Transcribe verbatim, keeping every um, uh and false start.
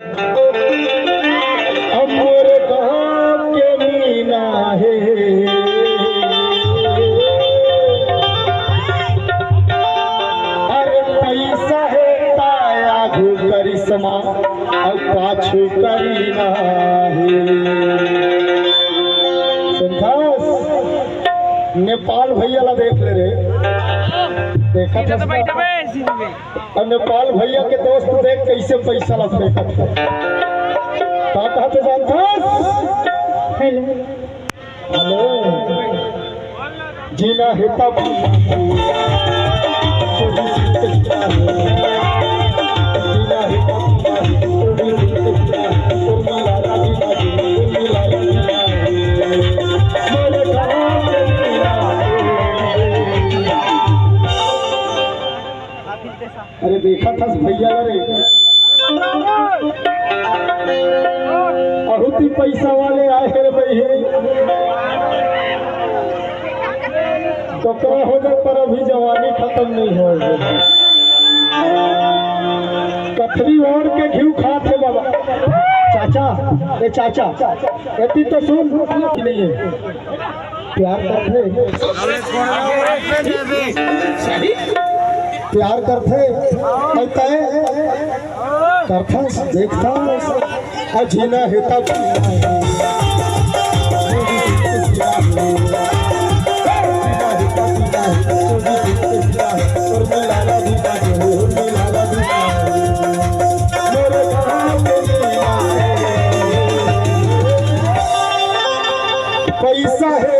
अब मोर गाँव के मीना हे। अरे पैसा हे ता आगू करिश्मा, अउ पाछू करीना हे। संतोष, नेपाल भैया ला देख ले रे। देखा था? अउ नेपाल भैया के दोस्त देख कैसे पैसा ला फेंकत हे। का कहत हे जानथस? हेलो। हेलो। जीना हे तब। जीना हे तब। अरे देखा था भैया रे, बहुत ही पैसा वाले आए हे रे भाई। तो कहो दे, पर अभी जवानी खत्म नहीं हो। कथरी ओढ़ के घिउ खात हे बाबा। चाचा, ए चाचा, एती तो सुन, नहीं हे। प्यार करथे, प्यार करथे, अउ तैं करथस, देखथस, अउ जीना हे तब। पैसा हे